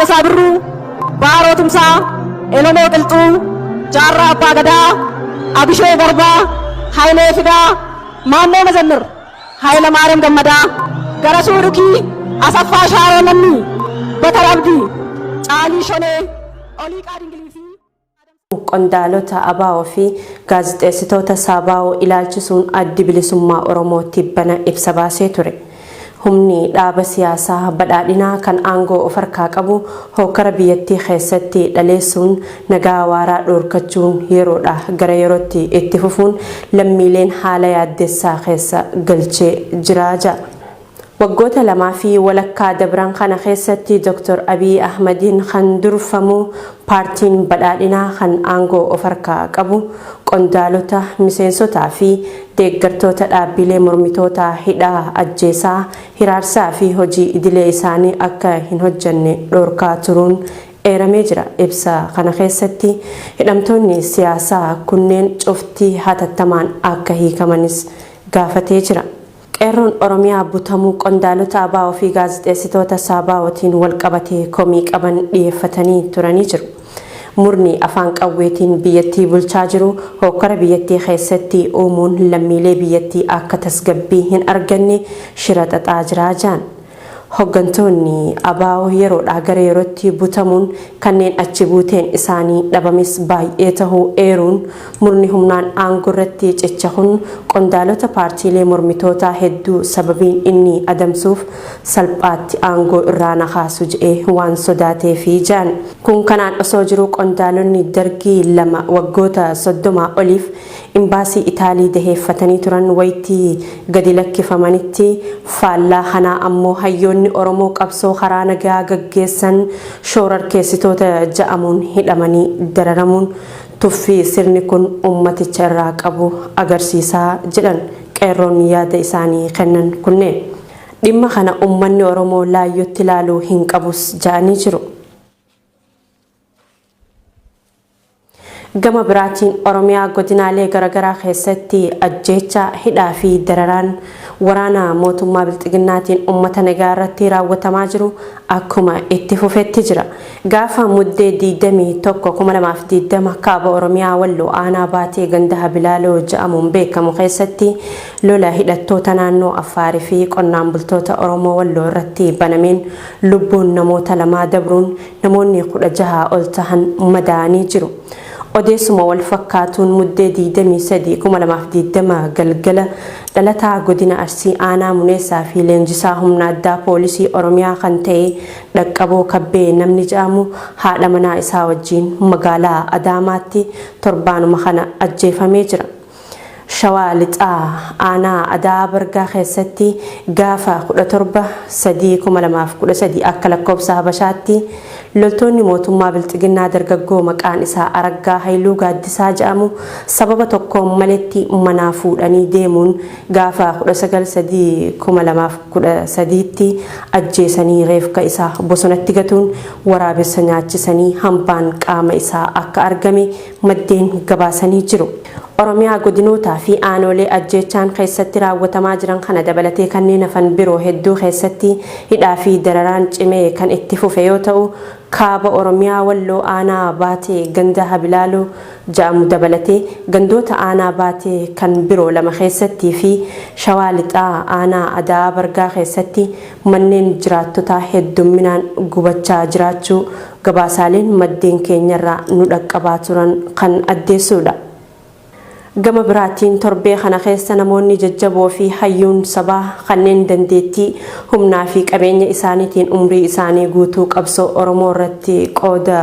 Taaddasaa Birruu, Baaroo Tumsaa, Elemoo Qilxuu, Jaarraa Abbaa Gadaa, Abishee Garbaa, Hayilee Fidaa, Maammoo Mazammir, Hayilamaariyaam Gammadaa, Garasuu Dhukii, Asaffaa Shaaroo Lammii, Bakar Abdii, Caalii Shonee, Oliiqaa Dingilii fi Qondaalota ABO fi gaazexeessitoota Saabaa'oo ilaalchisuun Addi Bilisummaa Oromoo tibbana ibsa baasee ture. Humni dhaaba siyaasaa Badhaadhinaa kan aangoo of harkaa qabu hookkara biyyattii keessatti dhaleessuun nagaa waaraa dhoorkachuun yeroodhaa gara yerootti itti fufuun lammiileen haala yaaddessaa keessa galchee jira ja'a. Waggoota lamaa fi walakkaa dabran kana keessatti Dr. Abiy Ahmadiin kan durfamu paartiin Badhaadhinaa kan aangoo of harkaa qabu qondaalota, miseensotaa fi deeggartoota dhaabbilee mormitootaa hidhaa, ajjeesaa, hiraarsaa fi hojii idilee isaanii akka hin hojjanne dhoorkaa turuun eeramee jira. Ibsa kana keessatti hidhamtoonni siyaasaa kunneen cufti hatattamaan akka hiikamanis gaafatee jira. Qeerroon Oromiyaa butamuu qondaalota ABO fi gaazexeessitoota Saabaa'ootiin walqabatee komii qaban dhiyeeffatanii turanii jiru. Murni afaan qawweetiin biyyattii bulchaa jiru hookkara biyyattii keessatti uumuun lammiilee biyyattii akka tasgabbii hin arganne shira xaxaa jira jaan. Hoggantoonni ABO yeroodhaa gara yerootti butamuun kanneen achi buuteen isaanii dhabames baay'ee tahuu eeruun, murni humnaan aangorratti ciche kun qondaalota paartiilee mormitootaa hedduu sababiin inni adamsuuf salphaatti aangoo irraa na kaasu je'ee waan sodaateefi ja'an. Kun kanaan osoo jiruu qondaalonni Dargii lama waggoota 30 oliif Imbaasii Itaalii daheeffatanii turan waytii gadi lakkifamanitti, faallaa kanaa ammoo hayyoonni Oromoo qabsoo karaa nagayaa gaggeessan shoorarkeessitoota ja'amuun hidhamanii dararamuun tuffii sirni kun ummaticha irraa qabu agarsiisa jedhan qeerroon yaada isaanii kennan kunneen. Dhimma kana ummanni Oromoo laayyootti laaluu hin qabus ja'anii jiru. Gama biraatiin Oromiyaa godinaalee garagaraa keessatti ajjeechaa, hidhaa fi dararaan waraana mootummaa Bilxiginnaatiin uummata nagaa irratti raawwatamaa jiru akkuma itti fufetti jira. Gaafa Muddee 21, 2020 Kaaba Oromiyaa Walloo aanaa Baatee ganda Habilaaloo ja'amuun beekamu keessatti lola hidhattoota naannoo Affaarii fi qonnaan bultoota Oromoo Walloo irratti banameen lubbuun namoota lamaa dabruun namoonni 16 ol tahan madaa'anii jiru. Odeessuma wal fakkaatuun Muddee 23, 2020 galgala dhalataa godina Arsii aanaa Muneessaa fi leenjisaa humna addaa poolisii Oromiyaa kan ta'e Dhaqqaboo Kabbee namni jedhamu haadha manaa isaa wajjiin magaalaa Adaamaatti torbaanuma kana ajjeefamee jira. Shawaa Lixaa aanaa Ada'aa Bargaa keessatti gaafa 17, 3, 2013 akka lakkoofsa Habashaatti loltoonni mootummaa Bilxiginnaa dargaggoo maqaan isaa Araggaa Hayiluu Gaaddisaa jedhamu sababa tokkoon maletti manaa fuudhanii deemuun gaafa 19, 3, 2013tti ajjeesanii reefka isaa bosonatti gatuun waraabessa nyaachisanii hambaan qaama isaa akka argame maddeen gabaasanii jiru. Oromiyaa godinootaa fi aanoolee ajjeechaan keessatti raawwatamaa jiran kana dabalatee kanneen hafan biroo hedduu keessatti hidhaa fi dararaan cimee kan itti fufe yoo ta'u, Kaaba Oromiyaa Walloo aanaa Baatee ganda Habilaaloo ja'amu dabalatee gandoota aanaa Baatee kan biroo 2 keessattii fi Shawaa Lixaa aanaa Ada'aa Bargaa keessatti manneen jiraattotaa heddumminaan gubachaa jiraachuu gabaasaaleen maddeen keenyarraa nu dhaqqabaa turan kan addeessuudha. Gama biraatiin torbee kana keessa namoonni jajjaboo fi hayyuun sabaa kanneen dandeettii, humnaa fi qabeenya isaaniitiin umrii isaanii guutuu qabsoo Oromoo irratti qooda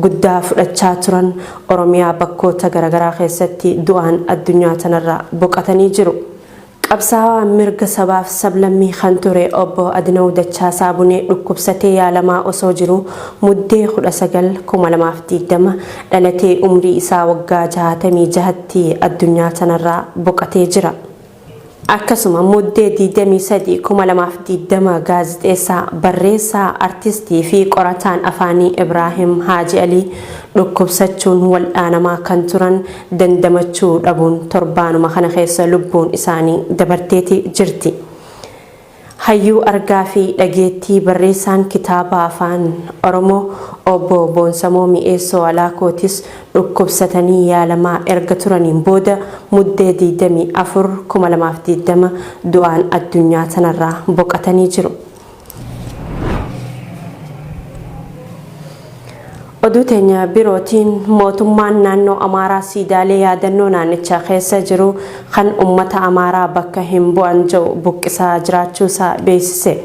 guddaa fudhachaa turan Oromiyaa bakkoota garagaraa keessatti du'aan addunyaa tanarraa boqatanii jiru. Qabsaawaa mirga sabaaf sablammii kan ture Obbo Adinaw Dachaasaa Bunee dhukkubsatee yaalamaa osoo jiruu Muddee 19, 2020 dhalatee umrii isaa waggaa 66tti addunyaa tanarraa boqatee jira. Akkasuma Muddee 23, 2020 gaazixeessaa, barreessaa, artistii fi qorataan afaanii Ibraahim Haaji Alii dhukkubsachuun wal'aanamaa kan turan dandamachuu dhabuun torbaanuma kana keessa lubbuun isaanii dabarteeti jirti. Hayyuu argaa fi dhageettii barreessaan kitaaba Afaan Oromoo Obbo Boonsamoo Mi'eessoo Alaakootis dhukkubsatanii yaalamaa erga turaniin booda Muddee 24, 2020 du'aan addunyaa tanarraa boqatanii jiru. Oduu teenya birootiin mootummaan naannoo Amaaraa siidaalee yaadannoo naannicha keessa jiru kan ummata Amaaraa bakka hin bu'an jedhu buqqisaa jiraachuusaa beeksise.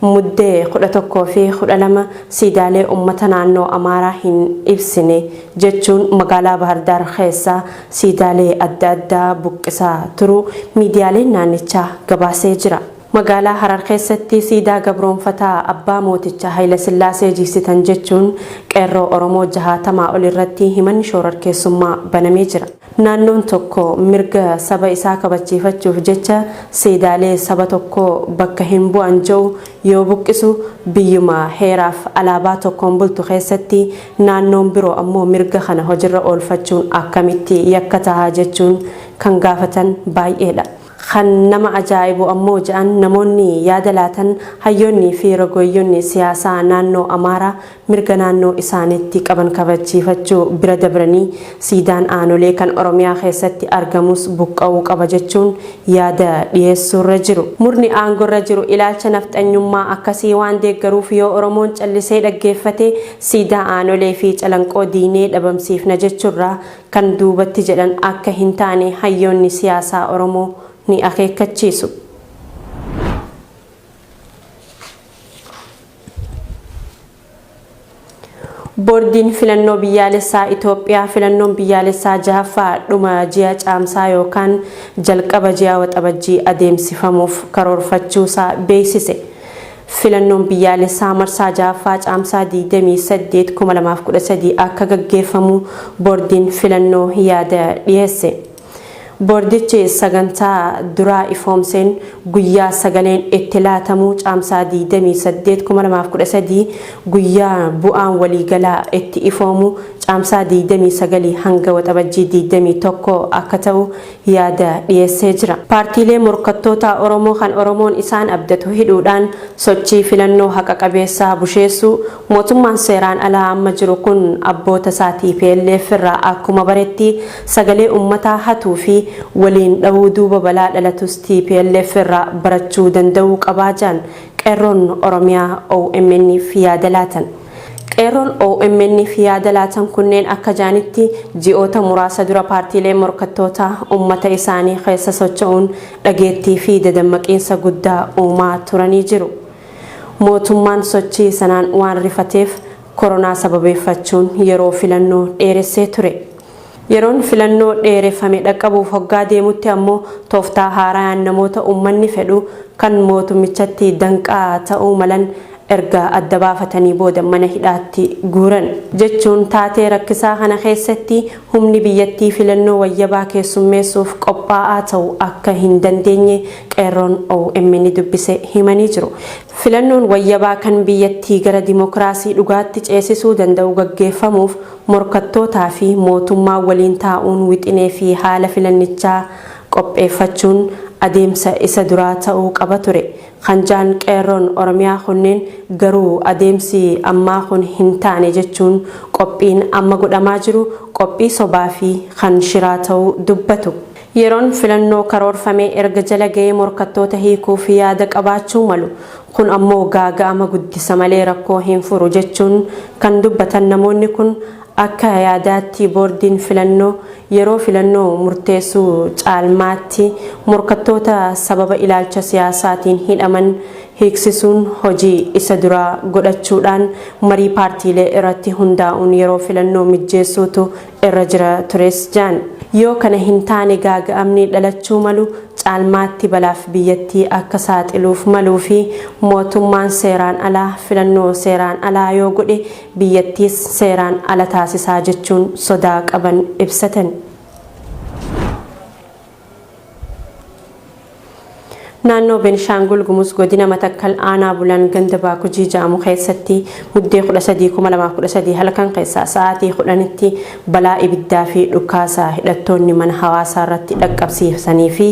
Muddee 11 fi 12 siidaalee ummata naannoo Amaaraa hin ibsine jechuun magaalaa Bahardaar keessaa siidaalee adda addaa buqqisaa turuu miidiyaaleen naannichaa gabaasee jira. Magaalaa Harar keessatti siidaa gabroomfataa abbaa mooticha Hayilasillaasee jigsitan jechuun qeerroo Oromoo jahaatamaa ol irratti himanni shoorarkeessummaa banamee jira. Naannoon tokko mirga saba isaa kabachiifachuuf jecha siidaalee saba tokkoo bakka hin bu'an je'u yoo buqqisu, biyyuma heeraaf alaabaa tokkoon bultu keessatti naannoon biroo ammoo mirga kana hojirra oolfachuun akkamitti yakka taha jechuun kan gaafatan baay'eedha. Kan nama ajaa'ibu ammoo ja'an namoonni yaada laatan hayyoonnii fi rogeeyyonni siyaasaa naannoo Amaaraa mirga naannoo isaaniitti qaban kabachiifachuu bira dabranii siidaan aanolee kan Oromiyaa keessatti argamus buqqa'uu qaba jechuun yaada dhiyeessuurra jiru. Murni aangorra jiru ilaalcha nafxanyummaa akkasii waan deeggaruuf yoo Oromoon callisee dhaggeeffate siidaa aanolee fi Calanqoo diiynee dhabamsiifna jechurraa kan duubatti jedhan akka hin taane hayyoonni siyaasaa Oromoo ni akeekkachiisu. Boordiin Filannoo Biyyaalessaa Itoophiyaa filannoon biyyaalessaa jahaffaa dhuma ji'a Caamsaa yookaan jalqaba ji'a Waxabajjii adeemsifamuuf karoorfachuusaa beeksise. Filannoon biyyaalessaa marsaa 6ffaa Caamsaa 28, 2013 akka gaggeeffamu Boordiin Filannoo yaada dhiyeesse. Boordichi sagantaa duraa ifoomseen guyyaa sagaleen itti laatamu Caamsaa 28, 2013, guyyaa bu'aan waliigalaa itti ifoomu Caamsaa 29 hanga Waxabajjii 21 akka ta'u yaada dhiyeessee jira. Paartiilee morkattootaa Oromoo kan Oromoon isaan abdatu hidhuudhaan sochii filannoo haqa qabeessaa busheessuu, mootummaan seeraan alaa amma jiru kun abboota isaa tplf irraa akkuma baretti sagalee ummataa hatuu fi waliin dhahuu duuba balaa dhalatus tplf irraa barachuu danda'uu qabaa jaan Qeerroon Oromiyaa OMN'f yaada laatan. Qeerroon OMN'f yaada laatan kunneen akka ja'anitti, ji'oota muraasa dura paartiileen morkattootaa ummata isaanii keessa socho'uun dhageettii fi dadammaqiinsa guddaa uumaa turanii jiru. Mootummaan sochii sanaan waan rifateef koronaa sababeeffachuun yeroo filannoo dheeressee ture. Yeroon filannoo dheereffame dhaqqabuuf hoggaa deemutti ammoo tooftaa haarayaan namoota ummanni fedhu kan mootummichatti danqaa ta'uu malan erga adda baafatanii booda mana hidhaatti guuran. Jechuun taatee rakkisaa kana keessatti humni biyyattii filannoo wayyabaa keessummeessuuf qophaa'aa ta'u akka hin dandeenye Qeerroon omn dubbise himanii jiru. Filannoon wayyabaa kan biyyattii gara dimokiraasii dhugaatti ceesisuu danda'u gaggeeffamuuf morkattootaa fi mootummaa waliin taa'uun wixinee fi haala filannichaa qopheeffachuun adeemsa isa duraa ta'uu qaba ture kan ja'an Qeerroon Oromiyaa kunneen garuu adeemsi ammaa kun hin taane jechuun qophiin amma godhamaa jiru qophii sobaa fi kan shiraa ta'uu dubbatu. Yeroon filannoo karoorfame erga jala ga'ee morkattoota hiikuuf yaada qabaachuu malu. Kun ammoo gaaga'ama guddisa malee rakkoo hin furu jechuun kan dubbatan namoonni kun, akka yaadaatti boordiin filannoo yeroo filannoo murteessuu caalmaatti morkattoota sababa ilaalcha siyaasaatiin hidhaman hiiksisuun hojii isa duraa godhachuudhaan marii paartiilee irratti hundaa'uun yeroo filannoo mijjeessuutu irra jira tures jaan. Yoo kana hin taane gaaga'amni dhalachuu malu caalmaatti balaaf biyyattii akka saaxiluuf maluu fi mootummaan seeraan alaa filannoo seeraan alaa yoo godhe biyyattiis seeraan ala taasisaa jechuun sodaa qaban ibsatan. Naannoo Benishaangul Gumuz godina Matakkal aanaa Bulan ganda Baakujii jedhamu keessatti Muddee 13, 2013 halkan keessaa sa'aatii 10tti balaa ibiddaa fi dhukaasa hidhattoonni mana hawaasaa irratti dhaqqabsiisanii fi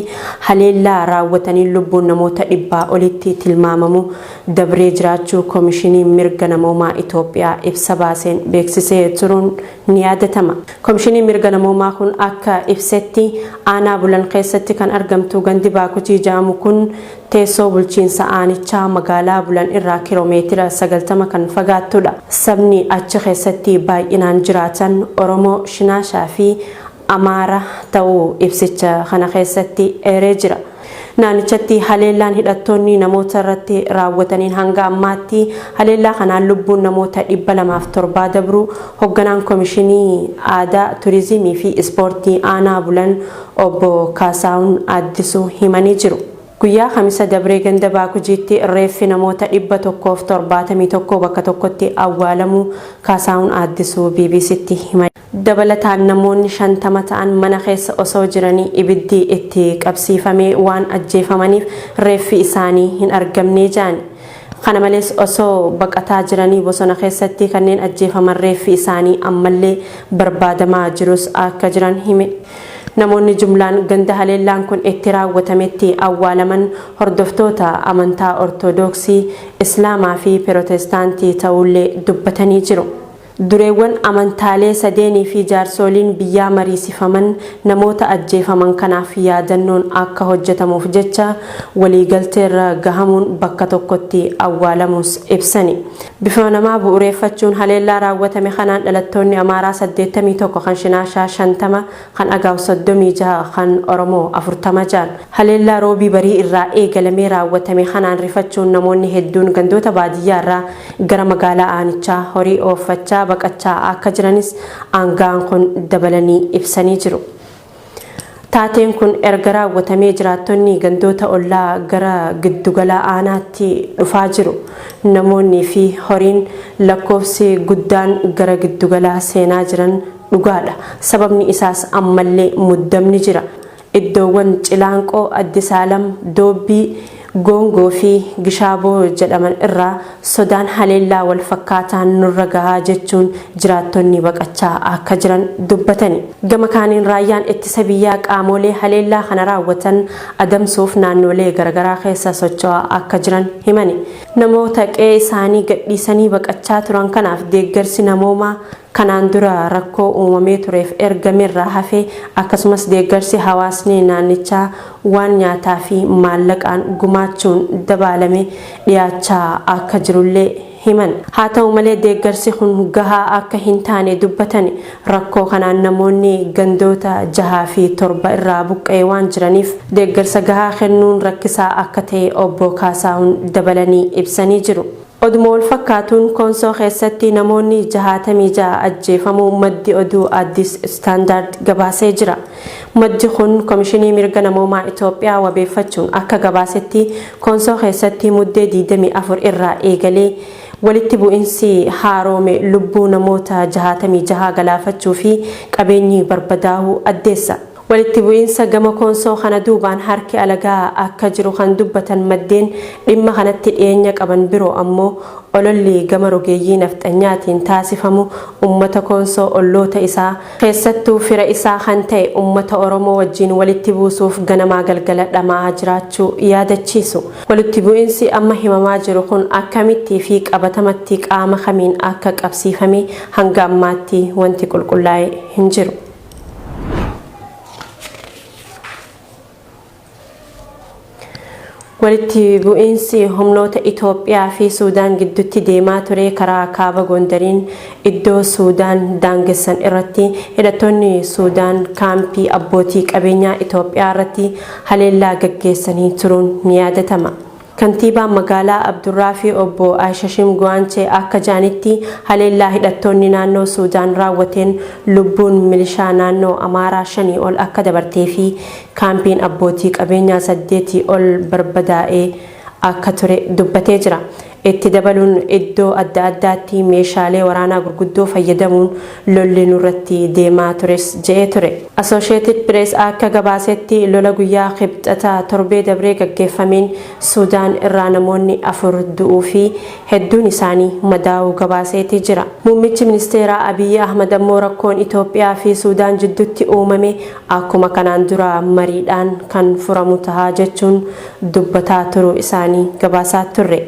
haleellaa raawwataniin lubbuun namoota dhibbaa olitti tilmaamamu dabree jiraachuu Komishiniin Mirga Namoomaa Itoophiyaa ibsa baaseen beeksisee turuun ni yaadatama. Komishiniin Mirga Namoomaa kun akka ibsetti, aanaa Bulan keessatti kan argamtu gandi Baakujii jedhamu kun teessoo bulchiinsa aanichaa magaalaa Bulan irraa kiloomeetira 90 kan fagaattudha. Sabni achi keessatti baay'inaan jiraatan Oromoo, Shinaashaa fi Amaara ta'uu ibsicha kana keessatti eeree jira. Naannichatti haleellaan hidhattoonni namoota irratti raawwataniin hanga ammaatti haleellaa kanaan lubbuun namoota 207 dabruu hogganaan Komishinii Aadaa, Turizimii fi Ispoortii Aanaa Bulan Obbo Kaasaahun Addisuu himanii jiru. Guyyaa Kamisa dabree ganda Baakujiitti reeffi namoota 171 bakka tokkotti awwaalamuu Kaasaahun Aaddisuu BBCtti himaniiru. Dabalataan namoonni 50 ta'an mana keessa osoo jiranii ibiddi itti qabsiifamee waan ajjeefamaniif reeffi isaanii hin argamne jedhan. Kana malees osoo baqataa jiranii bosona keessatti kanneen ajjeefaman reeffi isaanii ammallee barbaadamaa jirus akka jiran hime. Namoonni jumlaan ganda haleellaan kun itti raawwatametti awwaalaman hordoftoota amantaa Ortoodooksii, Islaamaa fi Pirootestaantii ta'uullee dubbatanii jiru. Dureewwan amantaalee sadeenii fi jaarsooliin biyyaa mariisifaman namoota ajjeefaman kanaaf yaadannoon akka hojjetamuuf jecha waliigalteerra gahamuun bakka tokkotti awwaalamuus ibsani. Bifa namaa bu'ureeffachuun haleellaa raawwatame kanaan dhalattoonni Amaaraa 81, kan Shinaashaa 50, kan Agaaw 36, kan Oromoo 40 ja'an. Haleellaa Roobii barii irraa eegalamee raawwatame kanaan rifachuun namoonni hedduun gandoota baadiyyaa irraa gara magaalaa aanichaa horii ooffachaa baqachaa akka jiranis aanga'aan kun dabalanii ibsanii jiru. Taateen kun erga raawwatamee jiraattonni gandoota ollaa gara giddugala aanaatti dhufaa jiru. Namoonni fi horiin lakkoofsi guddaan gara giddugalaa seenaa jiran dhugaadha. Sababni isaas ammallee muddamni jira. Iddoowwan Cilaanqoo, Addisaalam, Doobbii, Goongoo fi Gishaaboo jedhaman irraa sodaan haleellaa wal fakkaataan nurra gahaa jechuun jiraattonni baqachaa akka jiran dubbatani. Gama kaaniin raayyaan ittisa biyyaa qaamoolee haleellaa kana raawwatan adamsuuf naannoolee garagaraa keessa socho'aa akka jiran himani. Namoota qe'ee isaanii gadhiisanii baqachaa turan kanaaf deeggarsi namoomaa kanaan dura rakkoo uumamee tureef ergamerraa hafe akkasumas deeggarsi hawaasni naannichaa waan nyaataa fi maallaqaan gumaachuun dabaalame dhiyaachaa akka jirullee himan. Haa ta'u malee deeggarsi kun gahaa akka hin taane dubbatani. Rakkoo kanaan namoonni gandoota 6 fi 7 irraa buqqa'e waan jiraniif deeggarsa gahaa kennuun rakkisaa akka ta'e Obbo Kaasaahun dabalanii ibsanii jiru. Oduma walfakkaatuun Koonsoo keessatti namoonni 66 ajjeefamuu maddi oduu Addis Standard gabaasee jira. Maddi kun Komishinii Mirga Namoomaa Itoophiyaa wabeeffachuun akka gabaasetti Koonsoo keessatti Muddee 24 irraa eegalee walitti bu'insi haaroome lubbuu namoota 66 galaafachuu fi qabeenyi barbadaahuu addeessa. Walitti bu'iinsa gama Koonsoo kana duubaan harki alagaa akka jiru kan dubbatan maddeen dhimma kanatti dhiyeenya qaban biroo ammoo ololli gama rogeeyyii nafxanyaatiin taasifamu ummata Koonsoo olloota isaa, keessattuu fira isaa kan ta'e ummata Oromoo wajjiin walitti buusuuf ganamaa galgala dhama'aa jiraachuu yaadachiisu. Walitti bu'iinsi amma himamaa jiru kun akkamittii fi qabatamatti qaama kamiin akka qabsiifame hanga ammaatti wanti qulqullaa'e hin jiru. Walitti bu'iinsi humnoota Itoophiyaa fi Suudaan gidduutti deemaa ture karaa kaaba Gondariin iddoo Suudaan daangessan irratti hidhattoonni Suudaan kaampii abbootii qabeenyaa Itoophiyaa irratti haleellaa gaggeessanii turuun ni yaadatama. Kantiibaan magaalaa Abdurraafii Obbo Ayishashim Guwaanchee akka ja'anitti haleellaa hidhattoonni naannoo Suudaan raawwateen lubbuun milishaa naannoo Amaaraa shanii ol akka dabartee fi kaampiin abbootii qabeenyaa saddeetii ol barbadaa'ee akka ture dubbatee jira. Itti dabaluun iddoo adda addaatti meeshaalee waraanaa gurguddoo fayyadamuun lolli nurratti deemaa tures je'ee ture. Associated Press akka gabaasetti lola guyyaa Kibxata torbee dabree gaggeeffameen Suudaan irraa namoonni 4 du'uu fi hedduun isaanii madaa'uu gabaaseeti jira. Muummichi ministeeraa Abiyyi Ahmad ammoo rakkoon Itoophiyaa fi Suudaan jiddutti uumame akkuma kanaan duraa mariidhaan kan furamu taha jechuun dubbataa turuu isaanii gabaasaa turre.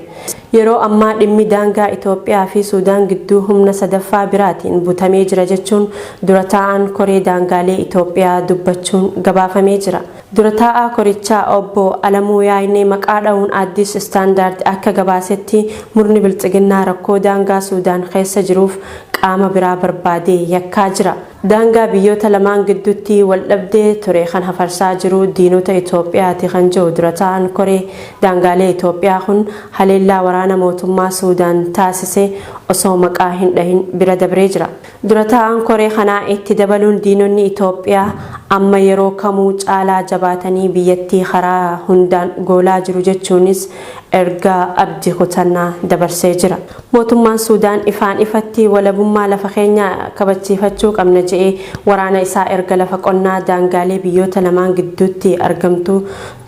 Yeroo ammaa dhimmi daangaa Itoophiyaa fi Suudaan gidduu humna sadaffaa biraatiin butamee jira jechuun dura taa'aan koree daangaalee Itoophiyaa dubbachuun gabaafamee jira. Dura taa'aa korichaa Obbo Alamuu Yaaynee maqaa dha'uun Addis Standard akka gabaasetti murni Bilxiginnaa rakkoo daangaa Suudaan keessa jiruuf qaama biraa barbaadee yakkaa jira. Daangaa biyyoota lamaan gidduutti waldhabdee ture kan hafarsaa jiru diinota Itoophiyaati kan jedhu dura taa'aan koree daangaalee Itoophiyaa kun haleellaa waraana mootummaa Suudaan taasise osoo maqaa hin dhahin bira dabree jira. Dura taa'aan koree kanaa itti dabaluun diinonni Itoophiyaa amma yeroo kamuu caalaa jabaatanii biyyattii karaa hundaan goolaa jiru jechuunis ergaa abdi kutannaa dabarsee jira. Mootummaan Suudaan ifaan ifatti walabummaa lafa keenyaa kabachiifachuu qabna je'ee waraana isaa erga lafa qonnaa daangaalee biyyoota lamaan gidduutti argamtu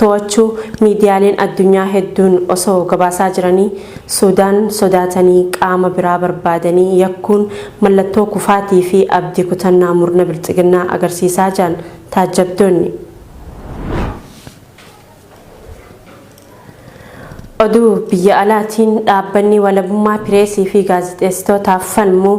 to'achuu miidiyaaleen addunyaa hedduun osoo gabaasaa jiranii Suudaan sodaatanii qaama biraa barbaadanii yakkuun mallattoo kufaatii fi abdi kutannaa murna Bilxiginnaa agarsiisaa ja'an taajjabdoonni. Oduu biyya alaatiin dhaabbanni walabummaa pireesii fi gaazexeessitootaaf falmu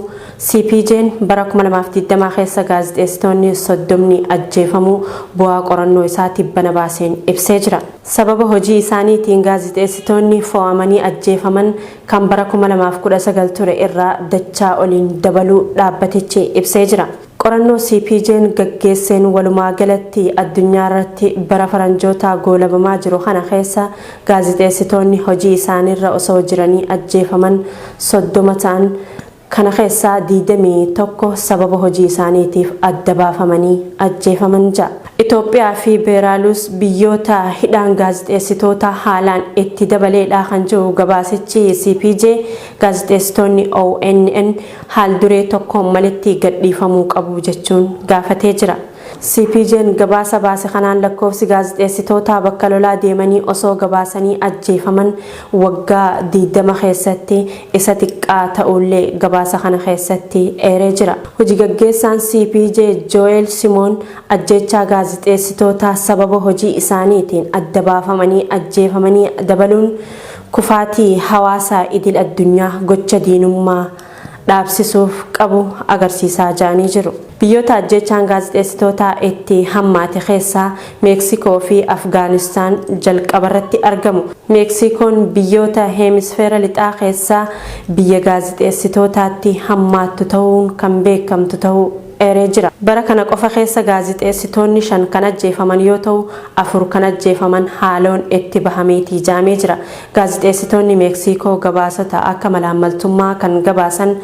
CPJ'n bara 2020 keessa gaazexeessitoonni 30 ajjeefamuu bu'aa qorannoo isaa tibbana baaseen ibsee jira. Sababa hojii isaaniitiin gaazexeessitoonni fo'amanii ajjeefaman kan bara 2019 ture irraa dachaa oliin dabaluu dhaabbatichi ibsee jira. Qorannoo CPJ'n gaggeesseen walumaagalatti addunyaarratti bara faranjootaa goolabamaa jiru kana keessa gaazexeessitoonni hojii isaaniirra osoo jiranii ajjeefaman 30 ta'an kana keessaa 21 sababa hojii isaaniitiif adda baafamanii ajjeefaman ja'a. Itoophiyaa fi Beeraaluus biyyoota hidhaan gaazexeessitoota haalaan itti dabaleedha kan jiru gabaasichi CPJ gaazexeessitoonni ONN haal duree tokkoon maletti gadhiifamuu qabu jechuun gaafatee jira. CPJ'n gabaasa baase kanaan lakkoofsi gaazexeessitootaa bakka lolaa deemanii osoo gabaasanii ajjeefaman waggaa 20 keessatti isa xiqqaa ta'uullee gabaasa kana keessatti eeree jira. Hoji gaggeessaan CPJ Joel Simoon ajjeechaa gaazexeessitootaa sababa hojii isaaniitiin adda baafamanii ajjeefamanii dabaluun kufaatii hawaasa idil addunyaa gocha diinummaa dhaabsisuuf qabu agarsiisaa ja'anii jiru. Biyyoota ajjeechaan gaazexeessitootaa itti hammaate keessaa Meeksikoo fi Afgaanistaan jalqabarratti argamu. Meeksikoon biyyoota heemisfeera lixaa keessaa biyya gaazexeessitootaatti hammaattu ta'uun kan beekamtu ta'uu eeree jira. Bara kana qofa keessa gaazexeessitoonni 5 kan ajjeefaman yoo ta'u, 4 kan ajjeefaman haaloon itti bahameetii ja'amee jira. Gaazexeessitoonni Meeksiikoo gabaasota akka malaammaltummaa kan gabaasan,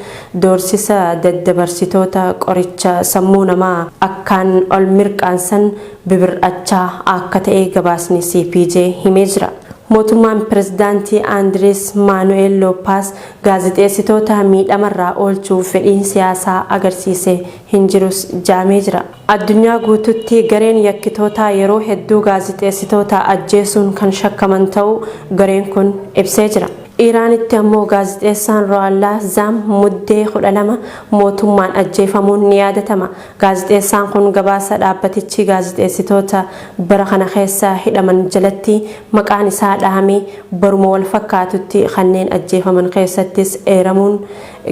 doorsisa daddabarsitoota qoricha sammuu namaa akkaan ol mirqaansan bibir'achaa akka ta'e gabaasni CPJ himee jira. Mootummaan Pirezidaantii Andires Maanu'eel Loopaas gaazexeessitoota miidhamarraa oolchuuf fedhiin siyaasaa agarsiise hin jirus ja'amee jira. Addunyaa guututti gareen yakkitootaa yeroo hedduu gaazexeessitoota ajjeesuun kan shakkaman ta'uu gareen kun ibsee jira. Iiraanitti ammoo gaazexeessaan Ro'allaah Zaam Muddee 12 mootummaan ajjeefamuun ni yaadatama. Gaazexeessaan kun gabaasa dhaabbatichi gaazexeessitoota bara kana keessa hidhaman jalatti maqaan isaa dhahame baruma wal fakkaatutti kanneen ajjeefaman keessattis eeramuun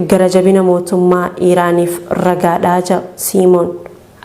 gara jabina mootummaa Iiraaniif ragaadha jedha Siimoon.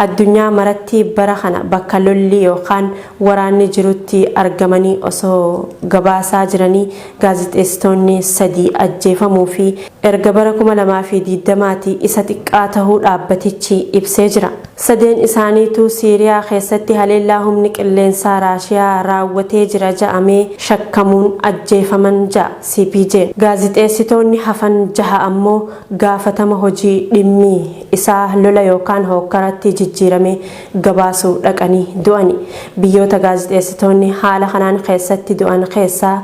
Addunyaa maratti bara kana bakka lolli yookaan waraanni jirutti argamanii osoo gabaasaa jiranii gaazexeessitoonni 3 ajjeefamuu fi erga bara 2020tii isa xiqqaa tahuu dhaabbatichi ibsee jira. Sadeen isaaniituu Siiriyaa keessatti haleellaa humni qilleensaa Raashiyaa raawwatee jira ja'amee shakkamuun ajjeefaman ja'a CPJn. Gaazixeessitoonni hafan jaha ammoo gaafatama hojii dhimmi isaa lola yookaan hookkaratti jijjiirame gabaasuu dhaqanii du'ani. Biyyoota gaazixeessitoonni haala kanaan keessatti du'an keessaa.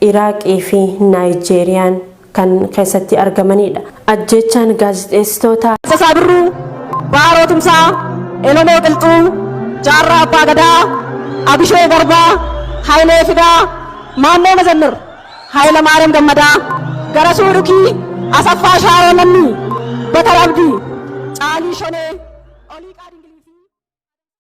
Iraaqii fi Naayijeeriyaan kan keessatti argamanidha. Ajjeechaan gaazexeessitoota. Taaddasaa Birruu, Baaroo Tumsaa, Elemoo Qilxuu, Jaarraa Abbaa Gadaa, Abishee Garbaa, Hayilee Fidaa, Maammoo Mazammir, Hayilamaariyaam Gammadaa, Garasuu Dhukii, Asaffaa Shaaroo Lammii, Batar Abdii, Caalii Shonee.